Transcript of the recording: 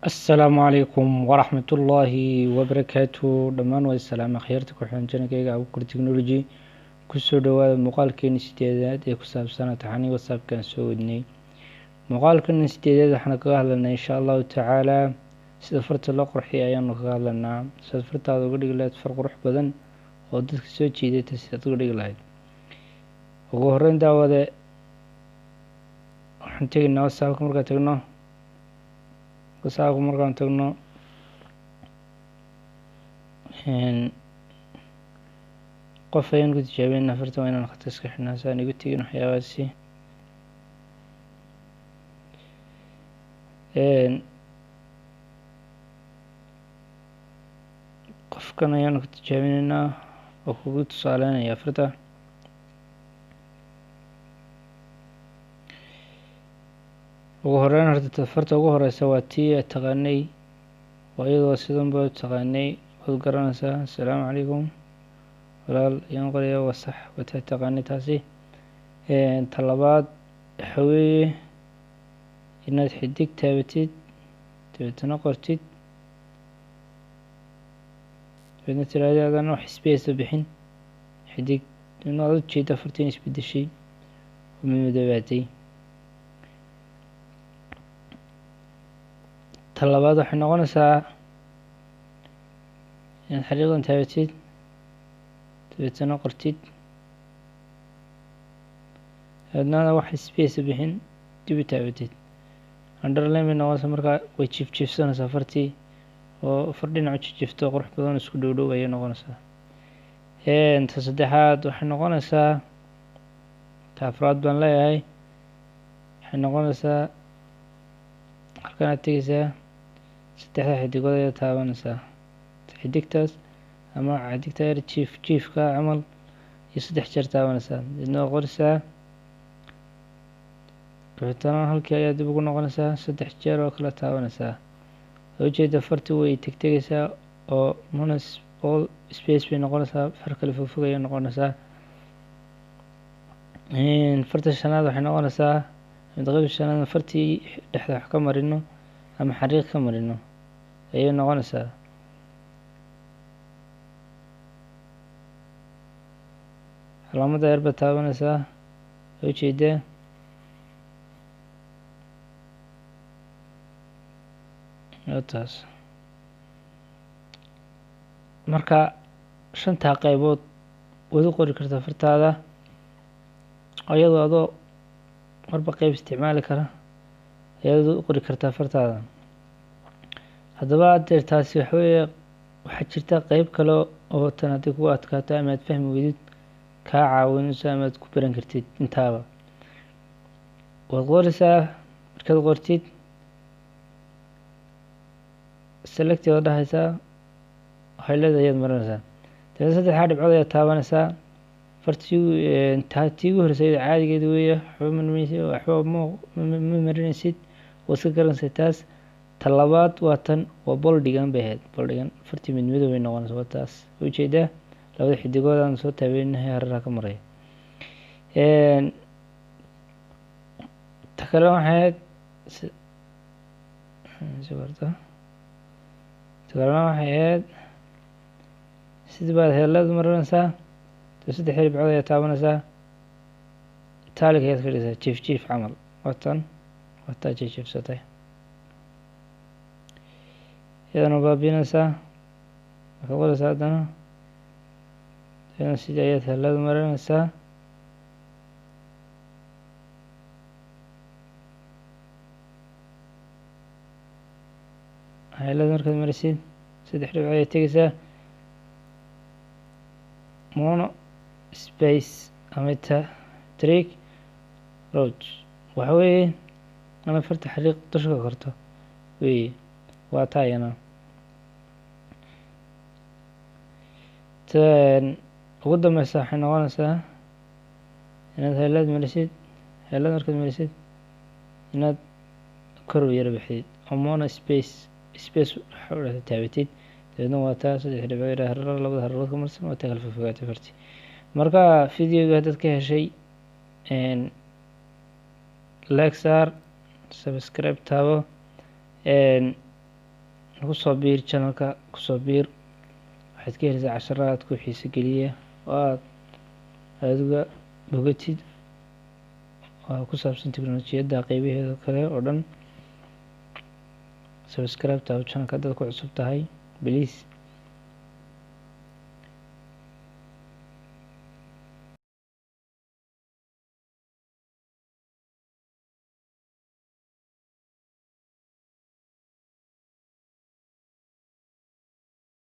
Asalaamu calaykum waraxmatullaahi wabarakaatu. Dhammaan waa salaam akhyaarta ku xiran channelkayga Abuukar Technology. Kusoo dhawaada muuqaalkeeni 8aad ee ku saabsan taxanii WhatsAppkaan soo wadnay. Muuqaalkan 8aad waxaan kaga hadlanaa, insha Allahu tacaala, sida farta loo qurxiyo ayaanu kaga hadlanaa, sidaad fartaada uga dhigi lahayd far qurux badan oo dadka soo jiidata, sidaad uga dhigi lahayd. Ugu horeyn, daawade, waxaan tegaynaa WhatsAppka. Markaan tagno WhatsAppka, markaan tagno, qof ayaan ku tijaabinaa farta. Waa inaan khadka iska xidhnaa si aan igu tegin waxyaabahaasi. Qofkan ayaanu ku tijaabinaynaa oo kugu tusaaleynaya farta. Ugu horeyn, horta farta ugu horeysa waa tii aad taqaanay, waa iyadoo sidan ba taqaanay, waad garanaysaa. "Asalaamu calaykum walaal" ayaan qoraya, waa sax, waa taa taqaanay taasi. Ta labaad waxa weeye inaad xidig taabatid, dabeetana qortid, dabeetna tiraahdi adana wax space bixin, xidig, dabeetna aad ujeeda fartii in isbedeshay oo madoobaatay. Ta labaad waxay noqonaysaa inaad xariiqdan taabatid, dabeetana qortid, dabeetna wax space bixin, dib u taabatid. Underline bay noqonaysaa. Markaa way jiifjiifsanaysaa fartii, oo far dhinac u jiifjiifto, qurux badan, isku dhow dhow ayay noqonaysaa. Ta saddexaad waxay noqonaysaa, ta afraad baan leeyahay, waxay noqonaysaa halkan aad tegeysaa, saddexda xidigood ayaad taabanaysaa, xidigtaas ama xidigta yar jiif jiifka camal iyo saddex jeer taabanaysaa, deedna waa qoraysaa. Dabeetana halkii ayaa dib ugu noqonaysaa, saddex jeer oo kale taabanaysaa. Ujeeda farti way tegtegaysaa oo monospace space bay noqonaysaa, far kale fogfog ayay noqonaysaa. Farta shanaad waxay noqonaysaa midqeyb shanaad, fartii dhexda wax ka marino ama xariiq ka marino ayay noqonaysaa. Calaamadda yar baad taabanaysaa, ujeeda taas. Marka shantaa qaybood waad u qori kartaa fartaada, iyadoo adoo marba qeyb isticmaali kara ayaad u qori kartaa fartaada. Haddaba adeer, taasi waxa weeye. Waxaa jirta qeyb kale oo tan haddii kugu adkaato ama aad fahmi weydid kaa caawinayso ama aad ku baran kartid. Intaaba waad qoraysaa. Markaad qortid, select waad dhahaysaa, highlight ayaad marinaysaa, dabeetna saddexdaa dhibcood ayaad taabanaysaa. Fartii tii ugu horeysa iyada caadigeeda weeye, waxba marmaysid, waxba ma marinaysid, waad iska garanaysaa taas. Ta labaad waa tan, waa boldigan bay ahayd, boldigan fartii mid madow bay noqonaysaa, waa taas ujeedaa labada xidigood aan soo taabeynahay hareeraha ka maraya. Ta kale waxay ahayd, ta kalena waxay ahayd sidii baad highlight marinaysaa, saddex dhibcood ayaad taabanaysaa, italic ayaad ka dhigaysaa, jiif jiif camal, waa tan, waa taa jiifjiifsatay. Iyadana baabiinaysaa, waxaad qoraysaa haddana, iyadana sidii ayaad highlight marinaysaa. Highlight markaad marisid, saddex dhibcood ayaad tegaysaa, mono space ama trick road, waxa weeye ama farta xariiq dusha ka korto weeye, waa taa iyana. Tan ugu dambeysa waxay noqonaysaa inaad highlight marisid. Highlight markaad marisid, inaad kor u yara bixidid oo mono space space waxa u dhahda taabatid, dabeedna waa taa saddex dhibcood yara hareer, labada hareerood ka marsan, waa taa kala fogfogaatay farti. Marka videoga haddaad ka heshay, like saar, subscribe taabo. Nagu soo biir channelka, kusoo biir. Waxaad ka helaysaa casharo aad ku xiiso geliya oo aad adiga bogatid oo ku saabsan teknolojiyadda qeybaheeda kale oo dhan. Subscribe taabo channelka haddaad ku cusub tahay, please.